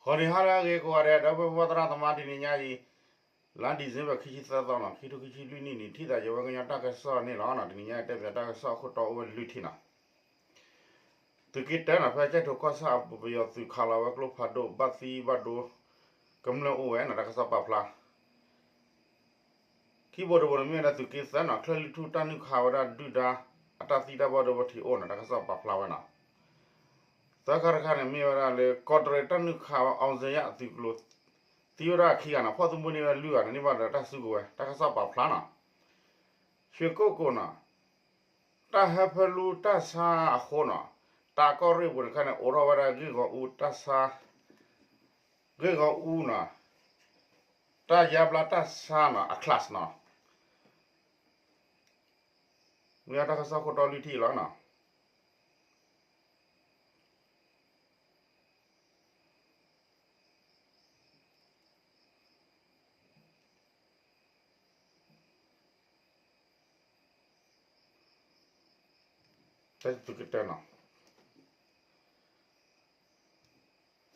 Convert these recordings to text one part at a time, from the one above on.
ဂီၤနံၤဟါလၢအဂ့ၤကိးဂၤဒဲး ဒီပုၢ်ဝဲၢ်သရၣ်သမါ တနံၤညါအံၤ လါ December ခံဆံသၢသီနီၤ ခံထိခံဆံလွံၢ်နံၣ်န့ၣ် ထံၣ်သးယဝဲကညီတၢ်ကစီၣ်န့ၣ်လီၤ. တနံၤညါတဲပၠးတၢ်ကစီၣ်အခိၣ်တီအိၣ်ဝဲလွံၢ်ထံၣ်နီၤ. သုးက့တၢနီၤ ဖဲကၠဲၣ်ထိၣ်ကီၢ်ဆၣ်အပူၤ ပယီၤသုးခးလီၤဝဲကျိဖးဒိၣ် ဘၣ်သံဘၣ်ဒိ ကမျၢၢ်အိၣ်ဝဲနီၤ တၢ်ကစီၣ်ပာ်ဖျါ ခံဘိတဘိန့ၣ် မ့ၢ်ဝဲဒၣ်သုးက့သၢနီၤ ချၢၣ်လွံၢ်ထူၣ်တၢ်နုာ်ခးဝဲဒၣ်ဒုၣ်ဒါ အတၢ်သံတၢ်ဘၣ်ဒိဝဲထံးအိၣ်နီၤ တၢ်ကစီၣ်ပာ်ဖျါဝဲနီၤ. သၢခါတခါန့ၣ် မ့ၢ်ဝဲဒၣ်လၢ ကီးတရံးတၢ်နုာ်ခးဝဲ အောင်ဇေယျ သုးကျိၤ သံဝဲဒၣ်ခံဂၤနီၤ ဖီၣ်သုးမုၢ်န့ၢ်ဝဲလွံၢ်ဂၤန့ၣ် န့ၢ်ဘၣ်ဒီးတၢ်စုကဝဲၤ တၢ်ကစီၣ်ပာ်ဖျါနီၤ. ရွှေကုက္ကိုနီၤ တၢ်ဟၢဖၢလူတၢ်ဆါအဃိနီၤ တၢ်ကီၢ်ရ့ၣ်ပူၤန့ၣ်ခါန့ၣ် အိးထီၣ်ဝဲဒၣ်ဂ့ၢ်ဂီၤအူတၢ်ဆါ ဂ့ၢ်ဂီၤအူနီၤ တၢ်ယါဘျါတၢ်ဆါနီၤ အ class နီၤ မ့ၢ်တၢ်ကစီၣ်ခိၣ်တီလွံၢ်ထံၣ်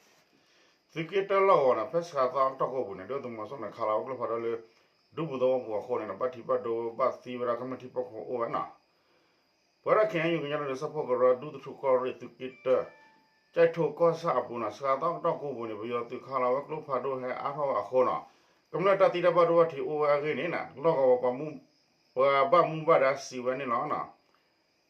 လီၤနီၤ. သုးက့တၢလီၢ်ကဝီၤနီၤ ဖဲစှၤသီအကတီၢ်ကိးပူၤန့ၣ် ဒုၣ်ဒါသုးမီၤစိရိၤန့ၣ် ခးလီၤဝဲကျိဖးဒိၣ်လၢ ဒူပူၤသဝီပူၤအဃိန့ၣ် ဘၣ်ထံးဘၣ်ဒိဘၣ်သံဝဲဒၣ်ကမျၢၢ်ထံဖိကီၢ်ဖိအိၣ်ဝဲနီၤ. ပဝဲဒၣ် ခ့ၣ်အဲၣ်ယူၣ် ကညီဒီကလုာ်စၢဖှိၣ်ကရၢ ဒူသထူၣ်ကီၢ်ရ့ၣ်သုးက့တၢ ကၠဲၣ်ထိၣ်ကီၢ်ဆၣ်အပူၤနီၤ စှၤသီအကတီၢ်ကိးပူၤန့ၣ် ပယီၤသုးခးလီၤဝဲကျိဖးဒိၣ်ဟဲအါထီၣ်ဝဲအဃိနီၤ ကမျၢၢ်တၢ်သံတၢ်ဘၣ်ဒိဘၣ်ထံးအိၣ်ဝဲအဂ့ၢ်န့ၣ် လီၢ်ကဝီၤပှၤဘၣ်မူဘၣ်ဒါစံးဝဲန့ၣ်လီၤ.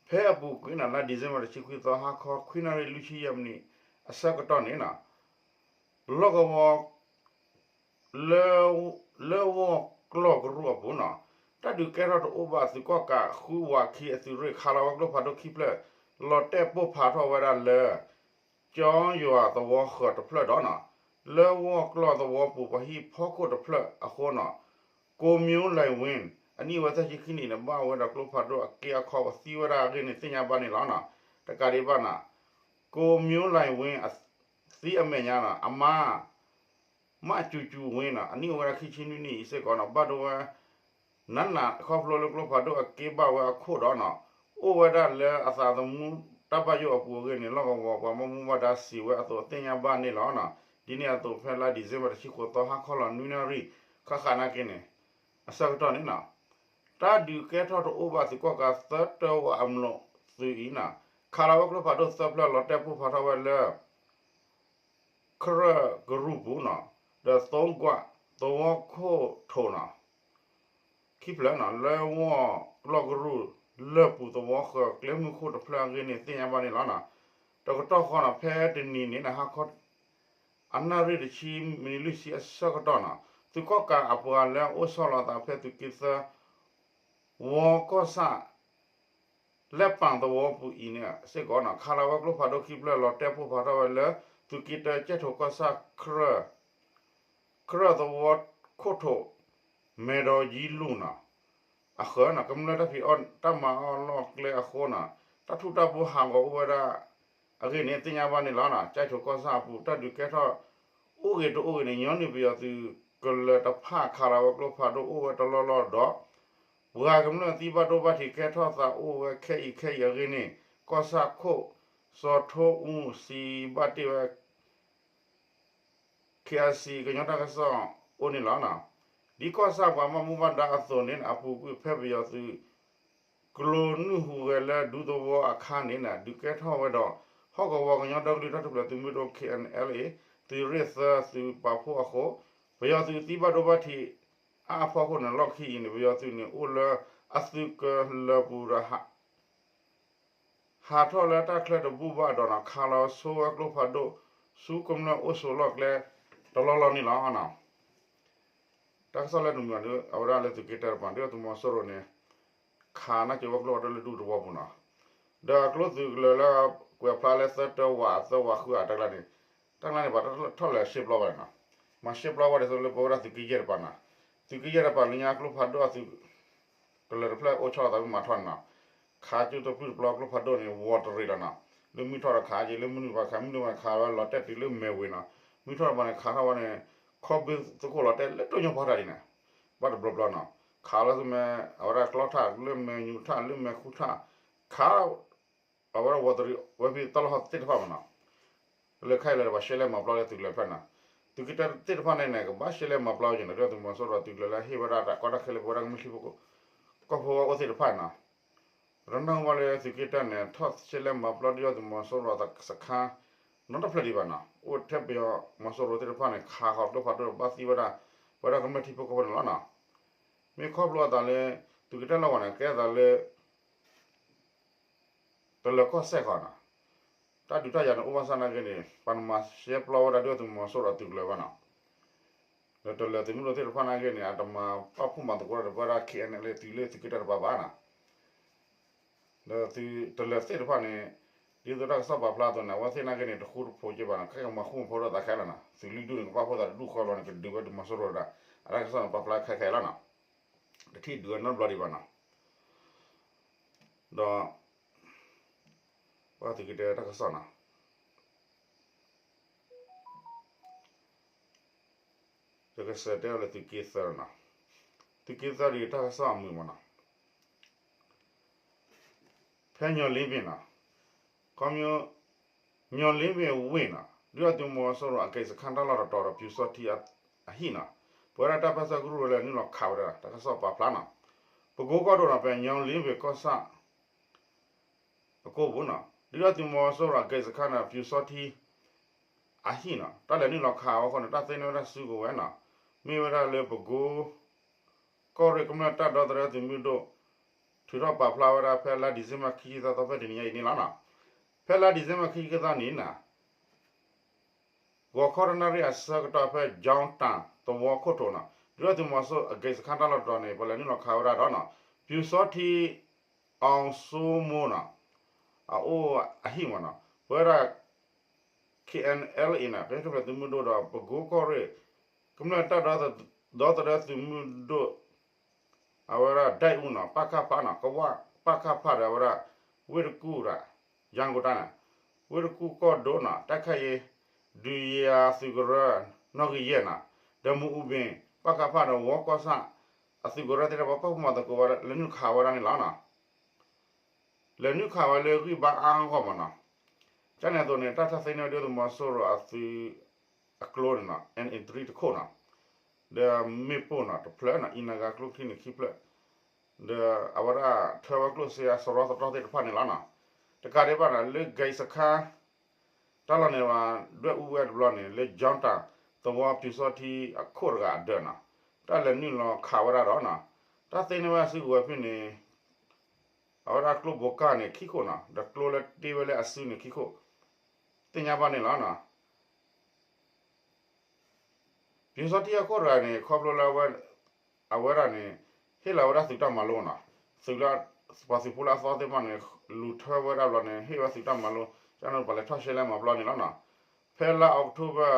ဖဲအပူၤကွံာ်နီၤ လါ December တဆံခွံသီ ဟါခီခွံနၣ်ရံၣ်လွံၢ်ဆံယဲၢ်မံးနံးအဆၢကတီၢ်န့ၣ်နီၤ လီၢ်ကဝီၤ လၢ လၢဝီၢ်ကျီၢ်ကရူၢ်အပူၤနီၤ တၢ်ဒုးကဲထီၣ်တအိၣ်ဘၣ်သုးကီၣ်ကးဃုဝးခံအသုးရ့ၣ် ခးလီၤဝဲကျိဖးဒိၣ်ခံဖျၢၣ် လီၤတဲာ်ပိၢ်ဖးထီၣ်ဝဲဒၣ်လၢ ကၠီယွၤသဝီဃၢၤတဖျၢၣ်ဒီးနီၤ လၢဝီၢ်ကျီၢ်သဝီပူၤပှၤဟံၣ်ဖီခိၣ်တဖျၢၣ်အဃိနီၤ ကိုမျိုးလှိုင်ဝင်း အနံၣ်ဝဲသၢဆံခံနံၣ်န့ၣ် ဘၣ်ဝဲဒီးကျိဖးဒိၣ်အက့အခီပသံဝဲဒၣ်အဂ့ၢ်န့ၣ် သ့ၣ်ညါဘၣ်န့ၣ်လီၤ. တကးဒံးဘၣ်နီၤ ကိုမျိုးလှိုင်ဝင်း သံအမဲာ်ညါနီၤ အမါ မးစူၤစူၤဝ့နီၤ အနံၣ်အိၣ်ဝဲဒၣ်ခံဆံနွံနံၣ်အံၤစ့ၢ်ကီးနီၤ ဘၣ်ဒိဝဲ နးနးခီဖျိလၢကျိဖးဒိၣ်အက့ဘၣ်ဝဲအခိၣ်ဒီးနီၤ အိၣ်ဝဲဒၣ်လၢအသးသမူတၢ်ဘၣ်ယိၣ်အပူၤအဂ့ၢ်န့ၣ် လီၢ်ကဝီၤပှၤဘၣ်မူဘၣ်ဒါစံးဝဲအသိးသ့ၣ်ညါဘၣ်န့ၣ်လီၤ. ဒ်န့ၣ်အသိးဖဲလါ December တဆံဃိးသီ ဟါခီလီၤနွံနၣ်ရံၣ် ဃၣ်ဃၣ်နာ်က့န့ၣ် အဆၢကတီၢ်န့ၣ်နီၤ တၢ်ဒုးကဲထီၣ်တအိၣ်ဘၣ်သုးကီၣ်ကးသၢတၢဝးအမျိာ်သုးအံၤနီၤ ခးလီၤဝဲကျိဖးဒိၣ်သၢဖျၢၣ်လီၤတဲာ်ပိၢ်ဖးထီၣ်ဝဲလၢ ခရၢၣ်ကရူၢ်ပူၤနီၤ ဒီးသိကွးသဝီခိၣ်ထိးနီၤ ခံဖျၢၣ်နီၤ လၢဝီၢ်ကျီၢ်ကရူၢ် လၢၢ်ပူၤသဝီဃၢၤကျဲမုၢ်ခိၣ်တဖျၢၣ်အဂ့ၢ်န့ၣ် သ့ၣ်ညါဘၣ်န့ၣ်လီၤ. တကတီၢ်ဃီနီၤ ဖဲတနံၤန့ၣ် ဟါခီ အနၣ်ရံၣ်တဆံမံးနံးလွံၢ်ဆံအဆၢကတီၢ်နီၤ သုးကီၣ်ကးအပှၤလၢအအိၣ်ဆီလီၤအသးဖဲသုးက့သၢ ဝီကီၢ်ဆၣ် လဲၣ်ပၣ်သဝီပူၤအံၤန့ၣ်စ့ၢ်ကီးနီၤ ခးလီၤဝဲကျိဖးဒိၣ်ခံဖျၢၣ်လီၤတဲာ်ပိၢ်ဖးထီၣ်ဝဲလၢ သုးက့တၢကၠဲၣ်ထိၣ်ကီၢ်ဆၣ် ခရၢၣ်သဝီခိၣ်ထိး မဲဒီယံလူၢ်နီၤ အဃၢၤနီၤ ကမျၢၢ်တၢ်ဖံးအီၣ်တၢ်မၤအီၣ်လီၢ်ကျဲအဃိနီၤ တၢ်ထူၣ်တၢ်ဘိဟးဂီၤအိၣ်ဝဲဒၣ် အဂ့ၢ်န့ၣ် သ့ၣ်ညါဘၣ်န့ၣ်လီၤ. ကၠဲၣ်ထိၣ်ကီၢ်ဆၣ်အပူၤ တၢ်ဒုးကဲထီၣ် အိၣ်ဂ့ၤတအိၣ်ဂ့ၤန့ၣ် ညီနုၢ်ပယီၤသုးကလၢၤတဖၣ်ခးလီၤဝဲကျိဖးဒိၣ်အိၣ်ဝဲတလီၢ်လီၢ်ဒီး ပှၤကမျၢၢ်သံဘၣ်ဒိဘၣ်ထံးကဲထီၣ်သးအိၣ်ဝဲခဲအံၤခဲအံၤအဂ့ၢ်န့ၣ် ကီၢ်ဆၣ်ခိၣ်စီၤထိအူစံးဘၣ်တ့ၢ်ဝဲ ခ့ၣ်အၣ်စံၣ် ကညီတၢ်ကစီၣ်အိၣ်န့ၣ်လီၤ. ဒ်ကီၢ်ဆၣ်ပှၤဘၣ်မူဘၣ်ဒါအသိးန့ၣ် အပူၤကွံာ်ဖဲပယီၤသုး ကျိနုာ်ဟူးဂဲၤလၢဒူသဝီအခါန့ၣ် ဒုးကဲထီၣ်ဝဲဒီး ဟီၣ်ကဝီၤကညီဒီကလုာ်တၢ်ထူၣ်ဖျဲးသုးမုၢ်ဒိၣ် ခ့ၣ်အဲၣ်အၣ်လ်အ့ သုးရ့ၣ်သၢသုးပာ်ဖှိၣ်အဃိ ပယီၤသုးသံဘၣ်ဒိဘၣ်ထံးအါအဖီခိၣ်န့ၣ် လီၢ်ခံအံၤန့ၣ် ပယီၤသုးန့ၣ်အိၣ်လၢအသုးကလၢၤပူၤဒီး ဟးထီၣ်လၢတၢ်ချၢတဘူၣ်ဘၣ်ဒီးနီၤ ခးလီၤဆိဝဲကျိဖးဒိၣ် ဆူကမျၢၢ်အိၣ်ဆိးလီၢ်ကျဲတလီၢ်လီၢ်န့ၣ်လီၤ. တၢ်ကစီၣ်လၢနမုာ်န့ၣ် အဝဲဒၣ်လၢသုးက့တၢတပၤ ဒ်သုးမီၤစိရိၤန့ၣ် ခးနၢ်ကၠိဝဲကျိဖးဒိၣ်လၢဒူသဝီပူၤနီၤ ဒီးအကျိသုးကလၢၤလၢကွဲးဖျါလၢသၢတၢဝး သၢဝးဃုဂၤတၢ်ကျါန့ၣ် တၢ်ကျါန့ၣ် ပှၤတၢ်ထီၣ်လဲၤရှဲပျီဝဲနီၤ မၤရှဲပျီဝဲဒ်သိးလၢပဝဲဒၣ်သုးက့ယဲၢ်တပၤနီၤ သုးက့ယဲၢ်တပၤလၢညါကျိဖးဒိၣ်အသုး ကလၢၤတဖျၢၣ်အိၣ်ဆီလီၤသးမ့ၢ်မၤထီၣ်န့ၣ်နီၤ ခးကၠိတဖျၢၣ်တပျီကျိဖးဒိၣ်န့ၣ် ဝီၤတရံးလီၤနီၤ လၢမုၢ်ထီၣ်တခါက့ၤ လၢမုၢ်နုာ်ဘၣ်ခါ မုၢ်နုာ်ဘၣ်ခးဝဲလီၤတဲာ်တုၤလၢမဲာ်ဝ့ၤနီၤ မုၢ်ထီၣ်တပၤန့ၣ် ခးထီၣ်ဝဲန့ၣ် ခီဘုၣ်သကိးလီၤတဲာ်လၢတိၢ်ညိၣ်ဖီတၢ်ဒ်န့ၣ် ဘၣ်တဘျီဘျီနီၤ ခးလၢသုမဲာ် အဝဲဒၣ်ကျီထၣ် လၢမဲာ်ညူးထၣ် လၢမဲာ်ခူထၣ် ခး အဝဲဒၣ်ဝီၤတရံးဝဲဖဲတၢ်လီၢ်သ့ၣ်တဖၣ်မ့ၢ်နီၤ လၢခဲအံၤလၢပှၤရှဲလဲၣ်မၤပျီလၢသုးကလၢၤဖျၢၣ်နီၤ, သုးက့တၢ်သ့ၣ်တဖၣ်န့ၣ်န့ၣ် ကဘၣ်ရှဲလဲၣ်မၤပျီက့ၤနီၤ, ဒုၣ်ဒါသုးမီၤစိရိၤသုးကလၢၤလၢဟ့ၣ်ဝဲဒၣ်တၢ်ကီတၢ်ခဲလၢပဝဲဒၣ်ကမျၢၢ်ထံဖိကီၢ်ဖိအအိၣ်သ့ၣ်တဖၣ်နီၤ, တနၢ်ဟူဘၣ်လၢသုးက့တၢ်န့ၣ် ထီၣ်ရှဲလဲၣ်မၤပျီဒုၣ်ဒါသုးမီၤစိရိၤအစခါ နီတဖျၢၣ်ဒံးဘၣ်နီၤ, အိၣ်ထဲပယီၤမီၤစိရိၤသ့ၣ်တဖၣ်န့ၣ် ခးဃီၤကျိဖးဒိၣ်ဘၣ်သံဝဲဒၣ် ပဝဲဒၣ်ကမျၢၢ်ထံဖိကီၢ်ဖိန့ၣ်လီၤနီၤ, မ့ၢ်ခီဖျိအသးလၢ သုးက့တၢ်လီၢ်ဝဲန့ၣ် ကဲအသးလၢ တလၢၤကီၢ်စဲၣ်ဃီနီၤ, တၢ်ဒုးတၢ်ယၤန့ၣ်အိၣ်ဘၣ်ဆၣ်နာ်က့န့ၣ် ပှၤတမၤရှဲပျီဝဲဒၣ်ဒုၣ်ဒါသုးမီၤစိရိၤအသုးကလၢၤဘၣ်နီၤ, ဒီးတလၢၤသုးမုၢ်ဒိၣ်သ့ၣ်တဖၣ်နာ်က့န့ၣ် အတမၤပာ်ဖှိၣ်မၤသကိးဒီးပဝဲဒၣ် ခဲအံၤလၢသုးလၢသုးက့တၢ်တပၤဘၣ်နီၤ, ဒီးသုးတလၢၤသ့ၣ်တဖၣ်န့ၣ် ဒ်သိးတၢ်ကစီၣ်ပာ်ဖျါအသိးန့ၣ် အဝဲသ့ၣ်နာ်က့န့ၣ် တဃူတဖိးက့ဘၣ်နီၤ, ခဲကမၤဃူမၤဖိးဒီးသးခဲလၢာ်နီၤ, သုးလုၢ်ဒိၣ်န့ၣ် ကပာ်ဖှိၣ်သးတဒူၣ်ဃီဘျီန့ၣ် ကဒုးဝဲဒုးမီၤစိရိၤဒၣ်, အတၢ်ကစီၣ်န့ၣ်ပာ်ဖျါခဲခဲလီၤနီၤ, တထံၣ်ဒုးဝဲနီတဘျီဒံးဘၣ်နီၤ, ဒီး ပှၤသုးက့တၢ်တၢ်ကစီၣ်နီၤ, ယကစးတဲအီၤလၢသုးက့သၢနီၤ, သုးက့သၢဒ်တၢ်ကစီၣ်အမုာ်မးနီၤ, ဖဲညီလ့ဘ့ၣ်နီၤ, ခီ ညီလ့ဘ့ၣ်ဝ့ၢ်နီၤ ဒုၣ်ဒါသုးမီၤစိရိၤအကဲစခါတၢ်လီၢ်တတီၤဒီး ပျူစောထီးအဟံၣ်နီၤ, ပဝဲဒၣ်တၢ်ပၢဆှၢကရူၢ်ဝဲလၢနုာ်လီၤခးဝဲဒၣ် တၢ်ကစီၣ်ပာ်ဖျါနီၤ, ပကိကီၢ်ဒိၣ်နီၤ ဖဲညီလ့ဘ့ၣ်ကီၢ်ဆၣ် အကိၢ်ပူၤနီၤ ဒုၣ်ဒါသုးမီၤစိရိၤအကဲစခါန့ၣ် ပျူစောထီးအဟံၣ်နီၤ တၢ်လဲၤနုာ်လီၤခးအဃိန့ၣ် တၢ်သ့ၣ်နီၣ်ဝဲဒၣ်စုကဝဲၤနီၤ, မ့ၢ်ဝဲဒၣ်လၢပကိ ကီၢ်ရ့ၣ်ကမျၢၢ်တၢ်ဒီသဒၢသုးမုၢ်ဒိၣ် ထုးထီၣ်ပာ်ဖျါဝဲဒၣ်ဖဲလါဒံၣ်စ့ဘၢၣ်ခံဆံသၢသီ ဖဲတနံၤညါအံၤန့ၣ်လီၤနီၤ, ဖဲလါဒံၣ်စ့ဘၢၣ်ခံဆံသၢသီန့ၣ်နီၤ ဂီၤခီတနၣ်ရံၣ်အဆၢကတီၢ်ဖဲ ကၠီတၢ် သဝီခိၣ်ထိးနီၤ ဒုၣ်ဒါသုးမီၤစိရိၤအကဲစခါတၢ်လီၢ်တတီၤန့ၣ် ပှၤလဲၤနုာ်လီၤခးဝဲဒၣ်ဒီးနီၤ ပျူစောထီး အောင်စိုးမိုးနီၤ အအိၣ်အဟံၣ်မးနီၤ ပဝဲဒၣ် ခဲအံၤအ့လ်အ့နီၤ ကညီဒီကလုာ်သုးမုၢ်ဒိၣ်ဒီး ပကိကီၢ်ရ့ၣ် ကမျၢၢ်တၢ်ဒီသဒၢသုးမုၢ်ဒိၣ် အဝဲဒၣ်ဒဲအူနီၤ ပကဖနီၤ ကဝ ပကဖဒီးအဝဲဒၣ် ဝ့ၢ်တကူၣ်ဒီး ယၤကိာ်တၢ်န့ၣ် ဝ့ၢ်တကူၣ်ကီၢ်ဒိၣ်နီၤ တၢ်ခဲအံၤ ဒုးယၤသုးကရၢ နီၣ်ဂံၢ်ယဲၢ်နီၤ ဒီးမူအူဘ့ၣ် ပကဖဒီးဝီကီၢ်ဆၣ် အသုးကရၢသ့ၣ်တဖၣ် ပာ်ဖှိၣ်မၤသကိးဝဲဒၣ် လဲၤနုာ်ခးဝဲဒၣ်န့ၣ်လီၤနီၤ လဲၤနုာ်ခးဝဲလၢဂံၢ်ဘါအါဂီၢ်မးနီၤ ကန့ၣ်အသိးန့ၣ် တၢ်ထီၣ်သ့ၣ်နီၣ်ဒုၣ်ဒါသုးမီၤစိရိၤအသုးအကျိန့ၣ်နီၤ NA three တခိၣ်နီၤ ဒီးမ့ၣ်ပိၢ်နီၤ တဖျၢၣ်နီၤ အံးနါဂၤကျိချံန့ၣ်ခံဖျၢၣ် ဒီးအဝဲဒၣ်ထၢဝဲကျိၣ်စ့အစရီသတြီသ့ၣ်တဖၣ်န့ၣ်လီၤနီၤ တကးဒံးဘၣ်နီၤ လၢကဲစခါ တၢ်လီၢ်န့ၣ် ဒွဲၣ်အူဝဲတဘျီန့ၣ် လၢကၠီတၢ် သဝီပျူစောထီးအခိၣ်တဂၤအဒၢးနီၤ တၢ်လဲၤနုာ်လီၤခးဝဲဒၣ်ဒီးနီၤ တၢ်သ့ၣ်နီၣ်ဝဲဒၣ်စုကဝဲၤဖဲန့ၣ် အဝဲဒၣ်ကျိဘိးကၢ်န့ၣ်ခံခိၣ်နီၤ ဒီးကျိလၢတ့ဝဲလၢအစုန့ၣ်ခံခိၣ် သ့ၣ်ညါဘၣ်န့ၣ်လီၤနီၤ ပျူစောထီးအခိၣ်တဂၤန့ၣ် ခီဖျိလၢ အဝဲဒၣ်န့ၣ် ဟ့ၣ်လီၤဝဲဒၣ်သုးတၢ်မၤလိနီၤ သုးလၢ ပှၤသုးဖိလၢအသီသ့ၣ်တဖၣ်န့ၣ် လူၤထၢဝဲဒၣ်ဘျီန့ၣ် ဟ့ၣ်ဝဲသုးတၢ်မၤလိ ကန့ၣ်ပှၤလဲၤထီၣ်ရှဲလဲၣ်မၤပျီန့ၣ်လီၤနီၤ ဖဲလါအီးကထိဘၢၣ်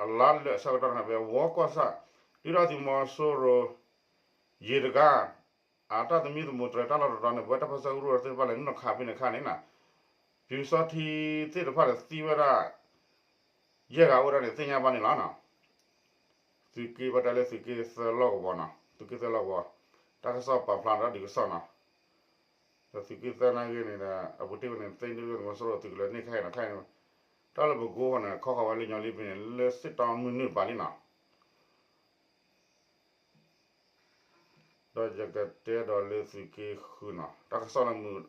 အလါလၢာ်အဆၢကတီၢ်န့ၣ် ဖဲဝီကီၢ်ဆၣ် ဒုၣ်ဒါသုးမီၤစိရိၤ ယံၤတဂၤ အတၢ်သမံသမိးတြဲၤတၢ်လီၢ်တတီၤန့ၣ် ပဝဲတၢ်ပၢဆှၢကရူၢ်သ့ၣ်တဖၣ်လဲၤနုာ်လီၤခးဖဲန့ၣ်အခါန့ၣ်နီၤ ပျူစောထီးသ့ၣ်တဖၣ်န့ၣ်သံဝဲဒၣ် ယဲၢ်ဂၤအိၣ်ဒၣ်န့ၣ် သ့ၣ်ညါဘၣ်န့ၣ်လီၤနီၤ သုးက့ဘၣ်တဲလၢသုးက့သၢလီၢ်ကဝီၤနီၤ သုးက့သၢလီၢ်ကဝီၤ တၢ်ကစီၣ်ပာ်ဖျါတၢ်ဒုးကစီၣ်နီၤ ဒီးသုးက့သၢနာ်ဂ့ၤန့ၣ်ဒီး အပူၤတ့ၢ်ဝဲန့ၣ် သ့ၣ်ဒုၣ်ဒါသုးမီၤစိရိၤသုးကလၢၤန့ၣ်ခဲအံၤနီၤ ခဲအံၤန့ၣ် တၢ်လၢပကိဃီန့ၣ် ခီဃီၤဝဲလၢညီလ့ဘ့ၣ်န့ၣ် လၢစ့ၢ်ကီးမုၢ်နုာ်တပၤလံနီၤ ဒီးယကတဲဒီးလၢသုးက့ဃုနီၤ တၢ်ကစီၣ်လၢမုာ်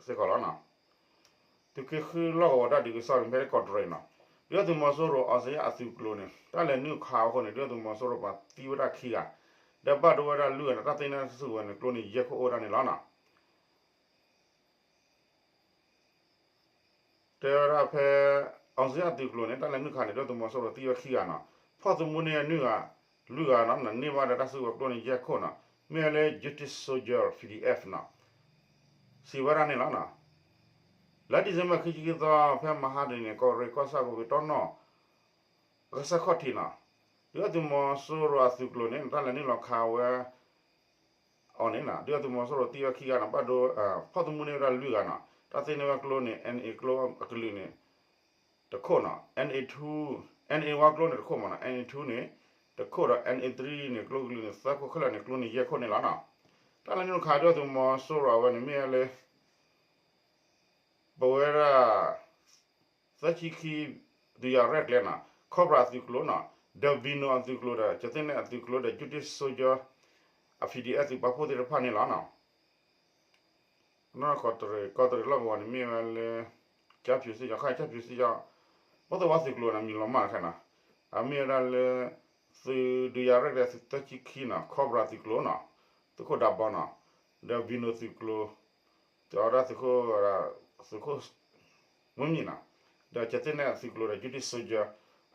စ့ၢ်ကီးလီၤနီၤ သုးက့ဃုလီၢ်ကဝီၤတၢ်ဒုးကစီၣ်န့ၣ် ဖဲကီးတရံးနီၤ ဒုၣ်ဒါသုးမီၤစိရိၤ အောင်ဇေယျ အသုးကျိၤန့ၣ် တၢ်လဲၤနုာ်ခးအဃိန့ၣ် ဒုၣ်ဒါသုးမီၤစိရိၤပှၤသံဝဲဒၣ်ခံဂၤ ဒီးဘၣ်ဒိဝဲဒၣ်လွံၢ်ဂၤန့ၣ် တၢ်သ့ၣ်နီၣ်စုကဝဲၤန့ၣ် ကျိန့ၣ်ယဲၢ်ခိၣ်အိၣ်ဝဲဒၣ်န့ၣ်လီၤနီၤ တဲဝဲဒၣ်ဖဲ အောင်ဇေယျ အသုးကျိၤန့ၣ် တၢ်လဲၤနုာ်ခးန့ၣ် ဒုၣ်ဒါသုးမီၤစိရိၤသံဝဲခံဂၤနီၤ ဖီၣ်သမူန့ၢ်နုာ်ဂၤ လွံၢ်ဂၤနီၤ န့ၢ်ဘၣ်ဒီးတၢ်စုကဝဲၤကျိန့ၣ်ယဲၢ်ခိၣ်နီၤ မ့ၢ်ဝဲလၢ Justice Soldier PDF နီၤ စံးဝဲဒၣ်န့ၣ်လီၤနီၤ လါဒံၣ်စ့ဘၢၣ်ခံဆံခံသီ ဖဲမဟါတနံၤန့ၣ် ကီးရ့ၣ်ကီၢ်ဆၣ်ကဝ့ၤတီနီၣ် ကစၢၢ်ခီၣ်ထံးနီၤ ဒုၣ်ဒါသုးမီၤစိရိၤအသုးကျိၤန့ၣ် တၢ်လဲၤနုာ်လီၤခးဝဲ အီၤန့ၣ်နီၤ ဒုၣ်ဒါသုးမီၤစိရိၤသံဝဲခံဂၤနီၤ ဘၣ်ဒိ ဖီၣ်သမူန့ၢ်ဝဲဒၣ်လွံၢ်ဂၤနီၤ တၢ်သ့ၣ်နီၣ်ဝဲကျိန့ၣ် NA ကျိအကလုာ်န့ၣ် တခိၣ်နီၤ NA two NA one ကျိန့ၣ်တခိၣ်မးနီၤ NA twoန့ၣ် တခိၣ်ဒီး NA threeန့ၣ် ကျိကလုာ်န့ၣ် သၢခိၣ်ခဲလၢာ်န့ၣ် ကျိန့ၣ်ယဲၢ်ခိၣ်န့ၣ်လီၤနီၤ တၢ်လဲၤနုာ်လီၤခးဒုၣ်ဒါသုးမီၤစိရိၤအဝဲန့ၣ် မ့ၢ်ဝဲလၢ ပဝဲဒၣ် သၢဆံခံ ဒုးယၤရဲၣ်ကျဲၤနီၤ Cobra အသုးကျိၤနီၤ ဒီး Venom အသုးကျိၤဒီး ကသ့ၣ်နဲၣ်အသုးကျိၤဒီး Justice Soldier အ PDF သုးပာ်ဖှိၣ်သ့ၣ်တဖၣ်န့ၣ်လီၤနီၤ. ကီးတရံး ကီးတရံးလီၢ်ကဝီၤန့ၣ် မ့ၢ်ဝဲလၢ ကၠၣ်ဖၠူၤစ့ၢ်ကီး ခါကၠၣ်ဖၠူၤစ့ၢ်ကီး ဘီၣ်သိၣ်ဝါသုးကျိၤန့ၣ် မံၤလီၤမၢ်ခဲနီၤ အမ့ၢ်ဝဲဒၣ်လၢ သုးဒုးယၤရဲၣ်ကျဲၤသုးသၢဆံခံနီၤ Cobra သုးကျိၤနီၤ သုးခိၣ်ဒးဘီနီၤ ဒီး Venom သုးကျိၤ သုးအီဒၣ်သုးခိၣ် သုးခိၣ် မုၢ်မံၤနီၤ ဒီးကသ့ၣ်နဲၣ်အသုးကျိၤဒီး Justice Soldier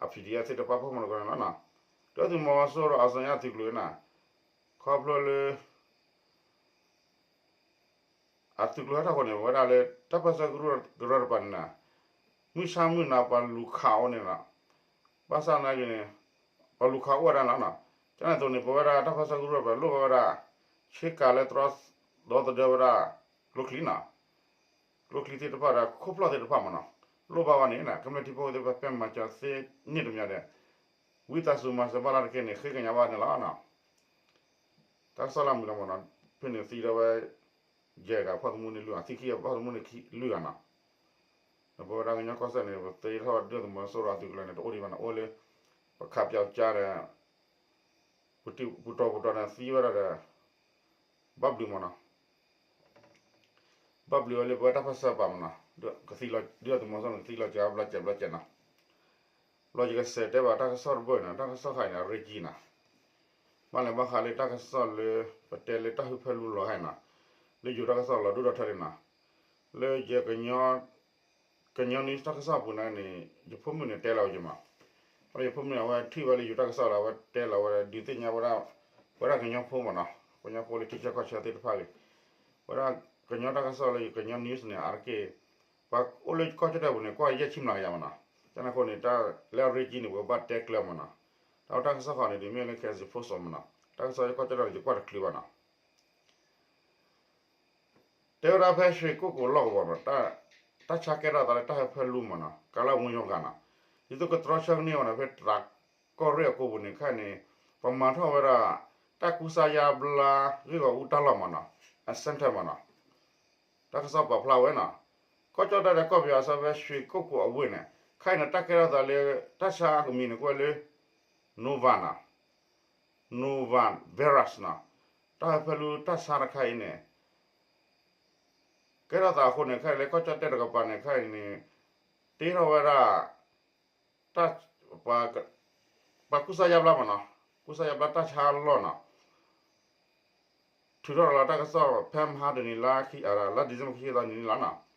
အ PDF သ့ၣ်တဖၣ်ပာ်ဖှိၣ်မၤသကိးန့ၣ်လီၤနီၤ. ဒီးသုးမီၤစိရိၤအစီၤညါသုးကျိၤန့ၣ် ခီဖျိလၢ အသုးကျိၤဟဲထီၣ်ဃိန့ၣ် ပဝဲဒၣ်လၢ တၢ်ပၢဆှၢကရူၢ်ကရၢတပၤန့ၣ်နီၤ မုၢ်ဆါမုၢ်နၤပှၤလူၤခးအီၤန့ၣ်လီၤ. ဘၣ်ဆၣ်သနာ်က့န့ၣ် ပှၤလူၤခးအိၣ်ဝဲဒၣ်လီၤနီၤ. ကန့ၣ်အသိးန့ၣ် ပဝဲဒၣ်တၢ်ပၢဆှၢကရူၢ်ပှၤလိၣ်ဘၣ်ဝဲဒၣ် ဆ့ကၤလၢတြီဒီသဒၢဝဲဒၣ် ကျိချံနီၤ ကျိချံသ့ၣ်တဖၣ်ဒီး ခိၣ်ဖျီၣ်သ့ၣ်တဖၣ်မးနီၤ လိၣ်ဘၣ်ဝဲန့ၣ် ကမျၢၢ်ထံဖိကီၢ်ဖိသ့ၣ်တဖၣ် ပဲမၤစၢၤသ့န့ၣ်တမံၤဒီး ဝံသးစူၤမၤစၢၤဘၣ်လၢတက့ၢ်န့ၣ် ဃ့ကညးဘၣ်န့ၣ်လီၤ. တၢ်ကစီၣ်လၢမုာ်လီၤမးနီၤ ဖဲန့ၣ်သံဒီးဝဲ ယဲၢ်ဂၤဖီၣ်သမူန့ၣ်လွံၢ်ဂၤ သံခံဂၤဖီၣ်သမူန့ၣ်လွံၢ်ဂၤနီၤ. ဒီးပဝဲဒၣ်ကညီကီၢ်စဲၣ်န့ၣ် ပသ့ထီၣ်ဒုၣ်ဒါသုးမီၤစိရိၤအသုးကျိၤန့ၣ် တအိၣ်ဒံးဘၣ်နီၤ အိၣ်လၢ ပခးပၠီကါဒီး ပူၤတီၤပူၤတီၤန့ၣ်သံဝဲဒၣ်ဒီး ဘၣ်ဘျုးမးနီၤ ဘၣ်ဘျုးဝဲလၢပဝဲတၢ်ပၢဆှၢပာ်မးနီၤ ကသံလီၤ ဒုၣ်ဒါသုးမီၤစိရိၤန့ၣ်ကသံလီၤစှၤဘျီစဲးဘျီစဲးနီၤ. ဘျီယကစဲးတဲဘၣ်တၢ်ကစီၣ်တဘိနီၤ တၢ်ကစီၣ်ခါအံၤန့ၣ် အရ့ကံနီၤ ဘၣ်လဲၤဘၣ်ဃးလၢတၢ်ကစီၣ်လၢ ပတဲလၢတၢ်ဟၢဖၢလူလီၤခါအံၤနီၤ လၢယိၤတၢ်ကစီၣ်လီၤဒိၣ်ထီၣ်ထဲန့ၣ်နီၤ လၢယ ကညီ news တၢ်ကစီၣ်အပူၤန့ၣ်န့ၣ် ယဖိမုၣ်န့ၣ်တဲလီၤဝဲယမး, ဘၣ်ယဖိမုၣ်န့ၣ် အဝဲထံၣ်ဝဲလၢယိၤတၢ်ကစီၣ်လီၤ အဝဲတဲလီၤဝဲဒုးသ့ၣ်ညါဝဲဒၣ်, ဝဲဒၣ်ကညီဖိမးနီၤ, ကညီဖိလၢထံဆၢကီၢ်ဆၢသ့ၣ်တဖၣ်ဂ့ၤ, ဝဲဒၣ်ကညီတၢ်ကစီၣ်လၢယကညီ news န့ၣ် အါတက့ၢ် ပှၤအိၣ်လၢကီၢ်ကၠီၣ်တဲၣ်ပူၤန့ၣ် ကွၢ်ယဲၢ်ဆံမျးကယၤမးနီၤ, ကန့ၣ်အဃိန့ၣ် တၢ်လၢအရ့ကံန့ၣ် ပကဘၣ်တဲကျၢၤမးနီၤ, တၢ်ဝဲတၢ်ကစီၣ်ဃီန့ၣ် ဒ်မ့ၢ်လၢ Kachin Post မးနီၤ, တၢ်ကစီၣ်လၢကီၢ်ကၠီၣ်တဲၣ်န့ၣ် ယကွၢ်တချုးဘၣ်နီၤ တဲဝဲဒၣ်ဖဲရွှေကုက္ကိုလီၢ်ကဝီၤနီၤ, တၢ်ဆါကဲထီၣ်သးလၢတၢ်ဟၢဖၢလူမးနီၤ, ကလၢဝူညီဂၤနီၤ, ဒ်သိးကတြီဆၢကန့ၢ်အီၤန့ၣ် ဖဲတရးကီၢ်ရ့ၣ်အကိပူၤန့ၣ်ခဲအံၤန့ၣ် ပမၤထီၣ်ဝဲဒၣ် တၢ်ကူစါယါဘျါဂ့ၢ်ဂီၢ်အူတၢ်လီၢ်မးနီၤ, အ center မးနီၤ, တၢ်ကစီၣ်ပာ်ဖျါဝဲနီၤ, ကီၢ်ကၠီၣ်တဲၣ်ဒီးကီၢ်ပယီၤအဆၢဖဲ ရွှေကုက္ကိုအဝ့ၢ်န့ၣ် ခဲအံၤန့ၣ် တၢ်ကဲထီၣ်သးလၢ တၢ်ဆါအကမံၤန့ၣ် ကွဲးလၢ Nova နီၤ Nova virus နီၤ, တၢ်ဟၢဖၢလူတၢ်ဆါတခါအံၤန့ၣ် ကဲထီၣ်သးအဃိန့ၣ် ခဲအံၤလၢကီၢ်ကၠီၣ်တဲၣ်တကပၤန့ၣ် ခဲအံၤန့ၣ် တ့ထီၣ်ဝဲဒၣ် တၢ် ပှၤကူစါယါဘျါမးနီၤ, ကူစါယါဘျါတၢ်ဆါလီၢ်နီၤ, ထုးထီၣ်ရၤလီၤတၢ်ကစီၣ်ဖဲမဟါတနံၤလါ လါ December ခံဆံသီနံၤန့ၣ်လီၤနီၤ,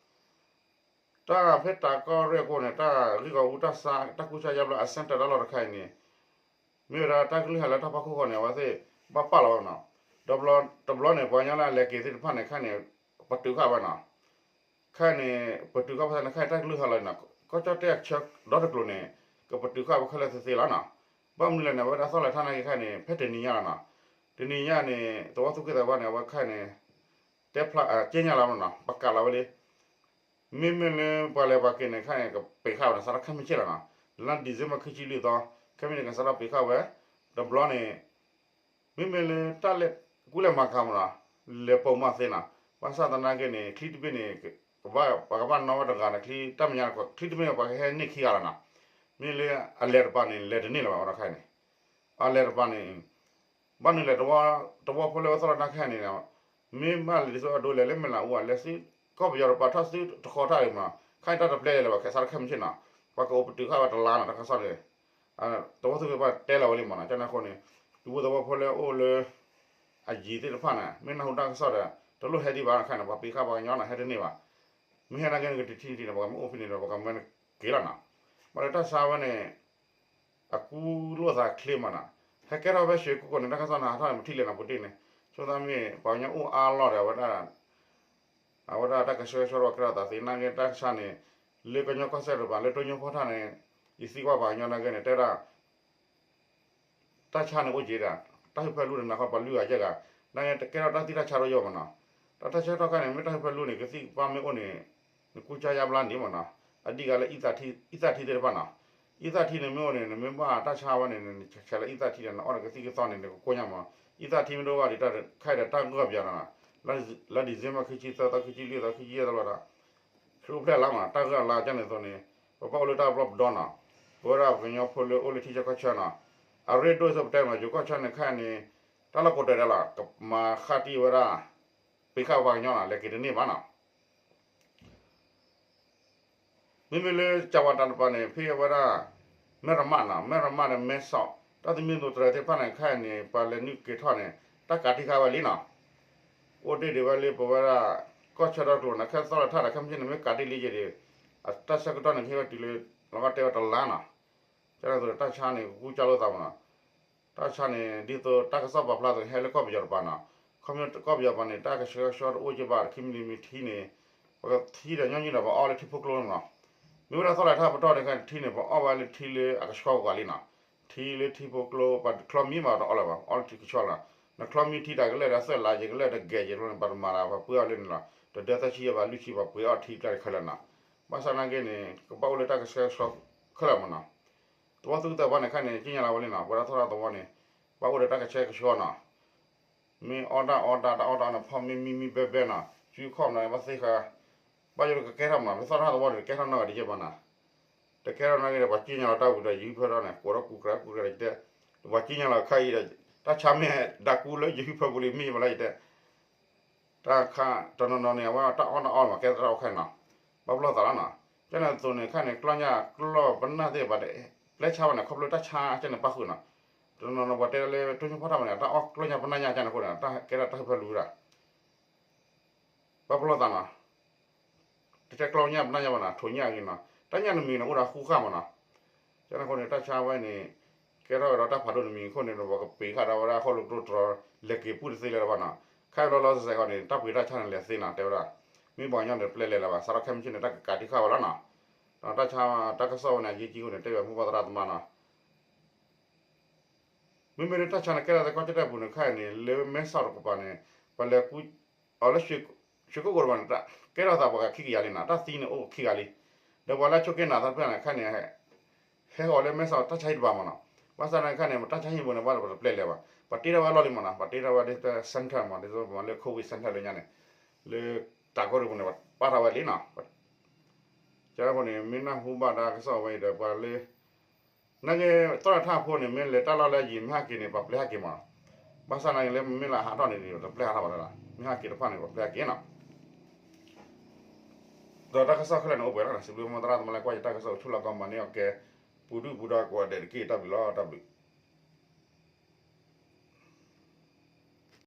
တၢ်ဖဲတရးကီၢ်ရ့ၣ်အကိန့ၣ် တၢ်ဂ့ၢ်ဂီၢ်အူတၢ်ဆါ တၢ်ကူစါယါဘျါအ center တၢ်လီၢ်တခါအံၤန့ၣ် မ့ၢ်ဝဲဒၣ်တၢ်ကလုၢ်ဟးလၢတၢ်ဖီခိၣ်ဃီန့ၣ် အဝဲသ့ၣ်ဘၣ်ပာ်လီၤဝဲနီၤ, တဘျီန့ၣ် ပှၤကညီလၢအလဲၤက့ၤသ့ၣ်တဖၣ်န့ၣ် ခဲအံၤန့ၣ် ပတုာ်ဃာ်ဝဲနီၤ, ခဲအံၤန့ၣ် ပတုာ်ဃာ်ဝဲသနာ်က့ ခဲအံၤတၢ်ကလုၢ်ဟးလီၤနီၤ, ကီၢ်ကၠီၣ်တဲၣ်အဆၢဒီတကျိၤန့ၣ် ကပတုာ်ဃာ်ဝဲခဲလၢာ်သ့သ့လီၤနီၤ, ဘၣ်မနုၤလဲၣ်န့ၣ် အဝဲဒၣ်သီၣ်လဲၤထါနာ်က့ခဲအံၤန့ၣ် ဖဲတနံၤညါလီၤနီၤ, တနံၤညါန့ၣ် သဝီသူၣ်က့သးပှၢ်န့ၣ် အဝဲခဲအံၤန့ၣ် တဲဖျါ က့ညါလီၤမးနီၤ, ပာ်ကးလီၤဝဲလံ မ့မ့ၢ်လၢပှၤလဲၤပှၤက့ၤန့ၣ် ခဲအံၤန့ၣ် ကပ့ၤဃာ်ဝဲနီၤ စးထီၣ်ခဲမုၢ်ဆ့ၣ်လီၤနီၤ, လါ December ခံဆံလွံၢ်သီ ခဲမုၢ်ဆ့ၣ်န့ၣ် ကစးထီၣ်ပ့ၤဃာ်ဝဲ, တဘျီန့ၣ် မ့မ့ၢ်လၢတၢ်လဲၤကူလဲၤမၤကၤမးနီၤ, လဲၤပိာ်မၤသ့နီၤ, ဘၣ်ဆၣ်သနာ်က့န့ၣ် ချံတဘ့ၣ်န့ၣ် ပှၤကဘၣ်နီၣ်ဝဲတဂၤန့ၣ် ချံတၢ်မဲာ်ညါ ချံတဘ့ၣ်န့ၣ် ပှၤကဟဲန့ၢ်ခံဂၤလီၤနီၤ, မ့ၢ်လၢအလဲၤတပၤန့ၣ် လဲၤတန့ၢ်လၢၤဘၣ်ဝဲဒၣ်ခဲအံၤန့ၣ်, အလဲၤတပၤန့ၣ် ဘၣ်နုၤလဲၣ် သဝီဖိလၢအဝဲသီၣ်လီၤတၢ်ခဲအံၤန့ၣ် မ့ၢ်ဘၣ်လဲၤဒ်သိးအဒိလဲၣ်လၢမဲာ်လးအူဧါ လဲၤဆူကီၢ်ပယီၤတပၤထီၣ်ဆူတခီတၢ်အံၤမး ခဲအံၤတၢ်တပျဲလဲၤဘၣ် ခဲစးထီၣ်ခဲမုၢ်ဆ့ၣ်နီၤ ပှၤကအိၣ်ပတုာ်ဃာ်ဝဲတလါနီၤ တၢ်ကစီၣ်န့ၣ် သဝီသူၣ်က့သးပှၢ်တဲလီၤဝဲလံမးနီၤ ကန့ၣ်အဃိန့ၣ် ဒူဖိသဝီဖိလၢအအိၣ်လၢ အယံၤသ့ၣ်တဖၣ်န့ၣ် မ့ၢ်နၢ်ဟူတၢ်ကစီၣ်ဒီး တလိၣ်ဟဲဒံးဘၣ်ခဲအံၤန့ၣ် ပှၤပ့ၤဃာ်ပှၤကညီန့ၣ် ဟဲတန့ၢ်ဘၣ် မ့ၢ်ဟဲနာ်က့န့ၣ် ကတထံၣ်န့ၣ်ထံၣ်န့ၣ် ပှၤကမ့ၢ်အိၣ်ဖဲန့ၣ်ဒီး ပှၤကမၢနက့ၤလီၤနီၤ ဘၣ်ဒီးတၢ်ဆါဝဲန့ၣ် အကူလိာ်သးချ့မးနီၤ, ဟဲကဲထီၣ်ဖဲရွှေကုက္ကိုန့ၣ် တၢ်ကစီၣ်န့ၣ် ဟးထီၣ်န့ၣ် ပထံၣ်လဲၣ်နီၤ ပူၤတ့ၢ်န့ၣ် ဆိသးမ့ၢ် ပှၤကညီအိၣ်အါလီၢ်ဒီး အဝဲဒၣ် အဝဲဒၣ်တၢ်ကဆှဲကဆှီထီၣ်ကဲထီၣ်သးသ့ နာ်က့တၢ်ဆါန့ၣ် လၢကညီကီၢ်စဲၣ်တပၤ လၢတိညိဖီတၢ်န့ၣ် ယသံကွၢ်ပှၤကညီနာ်က့န့ၣ် တဲဒၣ် တၢ်ဆါန့ၣ်အိၣ်က့ၤဒၣ် တၢ်ဟၢဖၢလူန့ၣ် နၢ်ဟူပှၤလွံၢ်ဂၤယဲၢ်ဂၤ နာ်က့ကဲထီၣ်တၢ်သံတၢ်ဆါဒီးယိာ်မးနီၤ, တၢ်တၢ်ဆါထီၣ်ခါန့ၣ် မ့ၢ်တၢ်ဟၢဖၢလူန့ၣ် ကသံၣ်ကပၢ်မ့ၢ်အိၣ်န့ၣ် နကူစါယါဘျါန့ၣ်မးနီၤ, အဒံၣ်ဂၤလၢ အံသးထံသ့ၣ်တဖၣ်နီၤ, အံသးထံန့ၣ်မ့ၢ်အိၣ်န့ၣ် နမ့ၢ်ဘၣ်တၢ်ဆါဝဲန့ၣ် နဆဲးလၢအံသးထံဒီး နအီၣ်ဒီးကသံၣ်ကသီန့ၣ် နကကိၢ်ညါမး, အံသးထံမ့ၢ်တအိၣ်ဘၣ်ဒီး ခဲအံၤဒီးတၢ်ဂိၢ်ပယီၤနီၤ, လါ December ခံဆံသၢသီ ခံဆံလွံၢ်သီ ခံဆံယဲၢ်သီဘျီဒီး ဆူဖျဲၣ်လါမး တၢ်ဂိၢ်အလါကန့ၣ်အသိးန့ၣ် ပဘၣ်အိၣ်လၢတၢ်ပလီၢ်ပဒီနီၤ, ပဝဲဒၣ်ပှၤကညီဖိလၢအိၣ်လၢထံဆၢကီၢ်ဆၢနီၤ, အရ့ဒိၣ်စ့ၢ်ပတဲမး ယိၤကီၢ်ဆၢန့ၣ်ခဲအံၤန့ၣ် တၢ်လီၢ်ကိးတၢၢ်ဒဲးလီၤ ကမၤဃၣ်တံၢ်ဝဲဒၣ် ပ့ၤဃာ်ပှၤကညီနီၤ လဲၤက့ၤတန့ၢ်ဘၣ်နီၤ. မ့မ့ၢ်လၢကၠၤဝၤတၢ်တပၤန့ၣ် ဖဲအဝဲဒၣ် မဲၢ်ရမးနီၤ, မဲၢ်ရမးဒီးမဲဆီး တၢ်သမံသမိးတြဲၤသ့ၣ်တဖၣ်န့ၣ် ခဲအံၤန့ၣ် ပှၤလဲၤနုာ်က့ၤထီၣ်န့ၣ် တၢ်ကးတံၢ်ဃာ်ဝဲလံနီၤ. အိၣ်တ့ၢ်ဒံးဝဲလၢပဝဲဒၣ် ကီၢ်ဆၢဒီတကျိၤန့ၣ် ခဲသီၣ်လၢထၣ်ဒီး ခဲမုၢ်ဆ့ၣ်န့ၣ် မ့ၢ်ကးတံၢ်လံက့ၤဒီး အတၢ်ဆၢကတီၢ်န့ၣ် ကဟဲဝဲတုၤလၢ လီၤဂာ်တဲဝဲတလါနီၤ. ကန့ၣ်အသိးတၢ်ဆါန့ၣ် ကကူၣ်ကၢ်လိာ်သးမးနီၤ. တၢ်ဆါန့ၣ် ဒ်သိးတၢ်ကစီၣ်ပာ်ဖျါအသိးန့ၣ် ဟဲလၢကီၢ်ပယီၤတပၤနီၤ. ခီဖျိကီၢ်ပယီၤတပၤန့ၣ် တၢ်ကဆှဲကဆှီတအိၣ်က့ဘၣ် တခံမံၤတမံၤထံန့ၣ် ပကထံဒီးညီနုၢ်ဒီး ပှၤအီၣ်လၢထံဖိကျိန့ၣ်နီၤ. မ့ၢ်ဝဲဒၣ်သီၣ်လၢထၣ်ပတီၢ်န့ၣ် ထံန့ၣ် ပှၤအီၣ်ဝဲလၢထံလၢအကဆှီပှၤလံနီၤ. ထံလၢထံဖိကျိ ပှၤချီမံဘၣ်တအီၣ်လၢၤဘၣ် အီၣ်လၢထံကဆှီလီၤ. နချီမံထံတၢ်ကလဲာ်ဒီး သၢလါယံၤကလဲာ်ဒီး ဂဲၤယံၤန့ၣ် ပှၤတမၤတၢ် ပှၤပှ့ၤအီၣ်လၢန့ၣ်လီၤ. တဒၢသၢဆံယဲၢ်ဘၣ် လွံၢ်ဆံ ပှၤပှ့ၤအီၣ်ထံကျါတခါလၢာ်နီၤ. ဘၣ်ဆၣ်နာ်က့န့ၣ် ကဘၣ်အိၣ်လၢတၢ်ကဆှဲကဆှီခဲလၢာ်မးနီၤ. သဝီသူသဝီန့ၣ်ခဲအံၤန့ၣ် က့ညါလီၤဝဲလံနီၤ. ပဝဲဒၣ်သီၣ်လၢသဝီန့ၣ် ဘၣ်အိၣ်ဒီးတၢ်ကဆှဲကဆှီနီၤ. မ့ၢ်အီၣ်တၢ်အီတၢ် တၢ်အီၣ်တၢ်အီန့ၣ် ဖီမ့ၢ်မံမံဘဲဘဲနီၤ စုခီၣ်မးနီၤ ဘၣ်သ့ၣ်ဃာ် ဘၣ်ယိၣ်တကကဲထီၣ်မးနီၤ. မ့ၢ်သီၣ်လၢသဝီန့ၣ် တကဲထီၣ်နီတဂၤတကဲဘၣ်နီၤ. တကဲထီၣ်နာ်က့ဒီး ပှၤက့ညါလီၤတၢ်ဝံၤဒီး ယဟုဖၢထီၣ်န့ၣ် ကိးထီၣ်ကူကြးကူကြးဒီး ပှၤက့ညါလီၤခါအံၤဒီး တၢ်ဆါမ့ၢ်ဒၣ်ကူလၢယဟုဖၢပူၤလံမ့ၢ်ဘၣ်လၢယတဲ တၢ်ခါတနီၤနီၤန့ၣ် အဝဲတၢ်အီၣ်တၢ်အီမး ကဲသရၣ်အိၣ်ခဲနီၤ. ဘၣ်ပလီၢ်သးလီၤနီၤ. ကန့ၣ်အသိးန့ၣ် ခဲအံၤန့ၣ် ကျီၢ်ညၣ်ကျီၢ်ပနၢ်သ့ၣ်တဖၣ်န့ၣ် ပျဲဆါဘၣ်န့ၣ် ခီဖျိတၢ်ဆါကန့ၣ်ပၣ်ဃုာ်နီၤ. တနီၤနီၤပှၤတဲလၢ တိၢ်ညိၣ်ဖီၣ်ထၣ်မးန့ၣ် တၢ်အီၣ်ကျီၢ်ညၣ်ပနၢ်ညၣ်ကန့ၣ်အဃိန့ၣ် တၢ်ကဲထီၣ်တၢ်ဟုၣ်ဖၢလူၤဝဲဒၣ် ဘၣ်ပလီၢ်သးနီၤ. တတဲကျီၢ်ညၣ်ပနၢ်ညၣ်ဘၣ်နီၤ ထိးညၣ်အဂ့ၤနီၤ တၢ်ညၣ်တမံၤန့ၣ် အိၣ်ဒီးဃူဃာ်မးနီၤ. ကန့ၣ်အဃိန့ၣ် တၢ်ဆါဝဲန့ၣ် ကဲထီၣ်ကဒီးတၢ်ဖးဒိၣ်တမံၤအဃိန့ၣ် ပကပ့ၤဃာ်ဒီးဝဲဒၣ် ဟီၣ်လၢကတိၢ်တြီၤ လဲၤက့ၤပူၣ်တသ့လၢၤဘၣ်နီၤ. ခဲအံၤလီၤလီၤဆဲးဆဲးဃီန့ၣ် တၢ်ပှ့ၤတၢ်ဆါန့ၣ်လဲၤသ့နီၤ တဲဝဲဒၣ် မ့ၢ်ပှၤကညီန့ၣ် ပျဲလဲၤလၢၤဘၣ် စးထီၣ်ခဲမုၢ်ဆ့ၣ်န့ၣ် တၢ်ကကးတံၢ်ဃာ်ဝဲလီၤနီၤ. ဒီးတၢ်ဆါတၢ်ကစီၣ်ဝဲန့ၣ် အယ့ၢ်ကံအဃိန့ၣ် တဲဝဲမိၢ်ပၢ်သရၣ်သမါနီၤ. မ့မ့ၢ်လၢတၢ်ဆါန့ၣ် ကဲထီၣ်သကိးကၠီၣ်တဲၣ်ပူၤန့ၣ် ခဲအံၤန့ၣ် လၢမဲဆီးတကပၤန့ၣ် ပှၤလဲၤကူ အီၤလၢ ရွှေကုက္ကိုတပၤန့ၣ် ကဲထီၣ်သးပှၤဂၤခံကယၤလံနီၤ တၢ်သံန့ၣ်အိၣ်ခံဂၤလံ. ဒီးပှၤလၢဆိးက့နးသးတဖၣ်န့ၣ် ခဲအံၤန့ၣ် ဟဲဃီၤလၢမဲဆီးတၢ်ဆါဟံၣ်တပၤမးနီၤ. ဘၣ်ဆၣ်န့ၣ်ခဲအံၤန့ၣ် ပတၢ်ဆါဟံၣ်ပူၤန့ၣ် ဘၣ်ဒီးပတပျဲလဲၤဘၣ် ပှၤတ့ထီၣ်ဝဲလီၢ်လံမးနီၤ ပှၤတ့ထီၣ်ဝဲဒ်သိး center မး ဒ်သိးပမၤလၢ COVID center လၢညါန့ၣ် လၢတၢ်ကီၢ်ရ့ၣ်ပူၤန့ၣ် ပှၤပာ်ထီၣ်ဝဲလံနီၤ. ကန့ၣ်အဃိန့ၣ် မ့ၢ်နၢ်ဟူဘၣ်တၢ်ကစီၣ်ဝဲအံၤဒီးပှၤလၢ နာ်က့ သီၣ်တထၣ်ဖိန့ၣ် မ့ၢ်လဲၤတၢ်လီၢ်လၢအယံၤ မ့ၢ်ဟးက့ၤန့ၣ် ပှၤပျဲဟးက့ၤမးနီၤ. ဘၣ်ဆၣ်နာ်က့လၢမ့ၢ်လၢဟးထီၣ်န့ၣ် တပျဲဟးထီၣ်ဘၣ်လၢၤ မ့ၢ်ဟးက့ၤတဖၣ်န့ၣ် ပှၤပျဲဟးက့ၤနီၤ. ဒီးတၢ်ကစီၣ်ခဲလၢာ်န့ၣ်အိၣ်ပှဲၤလီၤနီၤ စံးဘျုးမိၢ်သရၣ်သမါလၢကွၢ်ယတၢ်ကစီၣ်အိၣ်ဆူၣ်လီၤကီးမၤန့ၢ်အီၣ်ကဲ ပူၤဒုၣ်ပူၤဒါကိးဂၤဒဲးတက့ၢ် တၢ်ဘျုးလီၤ တၢ်ဘျုး.